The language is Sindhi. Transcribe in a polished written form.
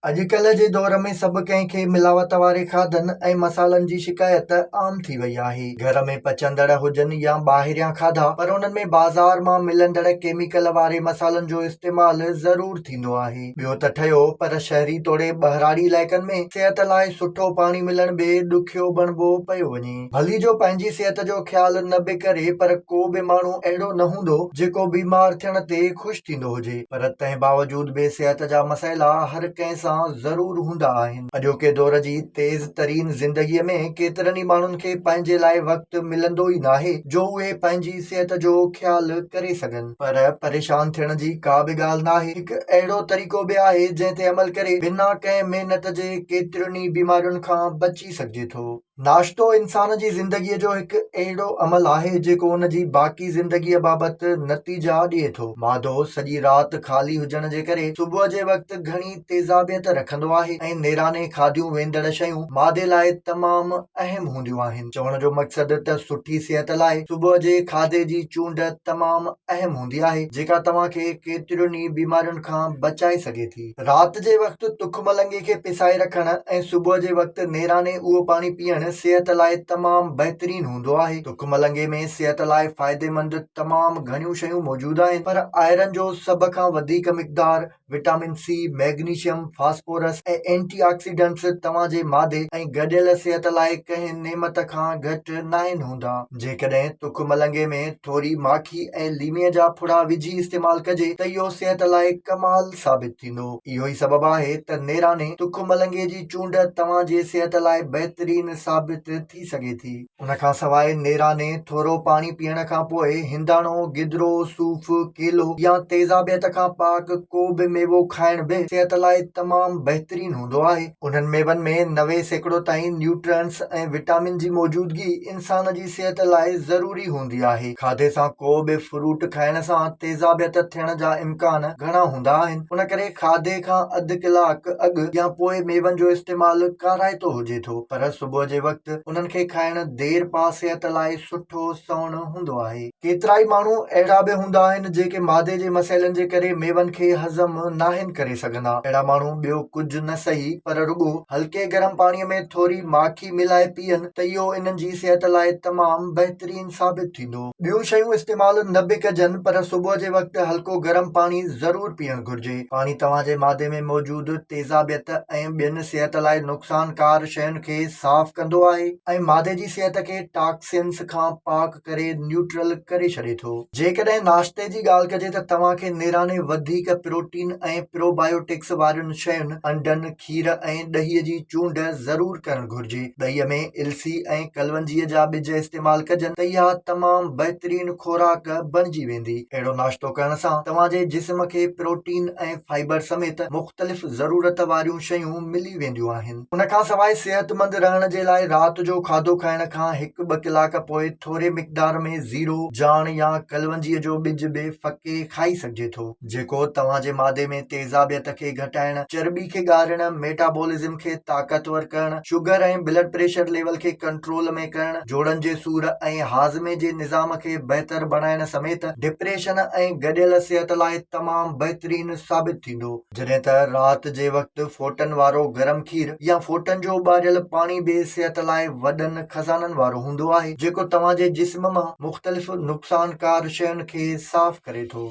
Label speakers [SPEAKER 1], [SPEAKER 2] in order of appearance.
[SPEAKER 1] اڄڪلهه جي دور ۾ سڀ ڪنهن کي ملاوت واري کاڌن ۽ مصالحن جي شڪايت عام ٿي وئي آهي. گهر ۾ پچندڙ هجن يا ٻاهريان کاڌا پر انهن ۾ بازار مان ملندڙ ڪيميڪل واري مصالحن جو استعمال ضرور ٿيندو آهي. ٻيو ته ٺهيو پر شهري توڙي ٻهراڙي علائقن ۾ صحت لاء سٺو پاڻي ملڻ به ڏکيو بڻبو پيو وڃي. ڀلي جو پنهنجي صحت جو خيال نه به ڪري پر ڪو به ماڻهو اهڙو نه هوندو جيڪو بيمار ٿيڻ تي خوش ٿيندو هجي پر تنهن باوجود به صحت جا مسئلا هر ڪنهن سان ضرور هوندا آهن. اڄوڪي دور جي تيز ترين زندگيء ۾ ڪيترن ئي ماڻهن کي پنهنجي لاء وقت ملندو ئي ناهي جو اهي پنهنجي صحت جو خيال ڪري سگهن. پر پريشان ٿيڻ جي ڪا به ڳالهه ناهي، هڪ اهڙو طريقو به آهي جنهن تي عمل ڪري بنا ڪنهن محنت جي ڪيترين ئي بيمارين کان بچي سگهجي ٿو. ناشتو انسان جي زندگيء جو هڪ اهڙو عمل آهي جيڪو ان جي باقي زندگيء بابت نتيجا ڏئي ٿو. مادو سڄي رات خالي هجڻ جي ڪري صبح جي وقت گهڻي تيزابيت رکندو آهي ۽ نيراني کاڌيون ويندڙ شيون مادي لاء تمام اهم هونديون آهن. چوڻ جو مقصد ته سٺي صحت لاء صبح جي کاڌي جي چونڊ تمام اهم هوندي آهي جيڪا توهان کي ڪيترين ئي بيمارين کان بچائي سگهي ٿي. رات جي وقت تک ملنگي کي پسائي رکڻ ۽ صبح جي وقت نيراني اهو پاڻي پيئڻ صحت لاء تمام بهترين هوندو آهي. تک ملنگي ۾ صحت لاء فائديمند تمام گهڻيون شيون موجود آهن پر آئرن جو سڀ کان وڌيڪ مقدار، vitamin C, magnesium, phosphorus ۽ anti oxidants توهان جي مادي ۽ گڏيل صحت لاء ڪنهن نعمت کان گهٽ ناهن هوندا. جيڪڏهن تک ملنگي ۾ ٿوري ماکي ۽ ليمي جا ڦڙا وجهي استعمال ڪجي ته اهو صحت لاء ڪمال ثابت ٿيندو. اهو ئي سبب آهي ته نيراني تک ملنگي جي چونڊ توهان جي صحت لاء بهترين ثابت ٿي سگهي ٿي. ان کان سواء نيراني ٿورو پاڻي پيئڻ کان پوء هنداڻو، گدرو، صوف، ڪيلو يا تيزابيت کان پاڪ ڪو به ميوو کائڻ به صحت لاء تمام بهترين هوندو آهي. انهن ميون ۾ 90% تائين نيوٽرنٽس ۽ وٽامن جي موجودگي انسان جي صحت لاء ضروري هوندي آهي. کاڌي سان ڪو به فروٽ کائڻ سان تيزابيت ٿيڻ جا امڪان گهڻا هوندا آهن، ان ڪري کاڌي کان اڌ ڪلاڪ اڳ يا پوء ميون جو استعمال ڪارائتو هجي ٿو، پر صبح جي وقت انهن کي کائڻ ديرپا صحت لاء سٺو سوڻ هوندو آهي. ڪيترائي ماڻهو اهڙا به هوندا آهن جيڪي معدي جي مسئلن جي ڪري ميون کي هضم ناهن ڪري سگهندا. اهڙا ماڻهو ٻيو ڪجهه نه سهي پر رڳو هلڪي گرم پاڻي ۾ ٿوري ماکي ملائي پيئن ته اهو انهن جي صحت لاء تمام بهترين ثابت ٿيندو. ٻيون شيون استعمال نه به ڪجن پر صبح جي وقت هلڪو گرم پاڻي ضرور پيئڻ گهرجي. پاڻي توهان جي معدي ۾ موجود تيزابيت ۽ ٻين صحت لاء نقصانڪار شين کي صاف ڪندو آهي ۽ معدي جي صحت کي ٽاڪسنس کان پاڪ ڪري نيوٽرل ڪري ڇڏي ٿو. جيڪڏهن ناشتي جي ڳالهه ڪجي ته توهان کي نيراني وڌيڪ پروٽين ۽ پروبايوٽڪس وارين شين، انڊن، کير ۽ ڏهي جي چونڊ ضرور ڪرڻ گهرجي. ڏهي ۾ السي ۽ ڪلونجيء جا ٻج استعمال ڪجن ته اها تمام بهترين خوراڪ بڻجي ويندي. اهڙو ناشتو ڪرڻ سان توهان جي جسم کي پروٽين ۽ فائبر سميت مختلف ضرورت واريون شيون ملي وينديون آهن. ان کان سواء صحتمند رهڻ جي لاء رات جو کاڌو کائڻ کان هڪ ٻه ڪلاڪ پوء ٿوري مقدار ۾ زيرو، جاڻ يا ڪلونجيء جو ٻج به ڦڪي کائي سگهجي ٿو، جيڪو توهان جي معدي ۾ تيزابيت کي گهٽائڻ، چرٻي کي ڳارڻ، ميٽابولزم کي طاقتور ڪرڻ، شگر ۽ بلڊ پريشر ليول کي ڪنٽرول ۾ ڪرڻ، جوڙن جي سور ۽ هاضمي جي نظام کي بهتر بڻائڻ سميت ڊپريشن ۽ گڏيل صحت لاء تمام بهترين ثابت ٿيندو. جڏهن ته رات جي وقت ڦوٽن وارو گرم کير يا ڦوٽن جو اٻاريل پاڻي به صحت لاء وڏن خزانن وارو هوندو آهي جيڪو توهان جي جسم مان مختلف نقصانڪار شين کي صاف ڪري ٿو.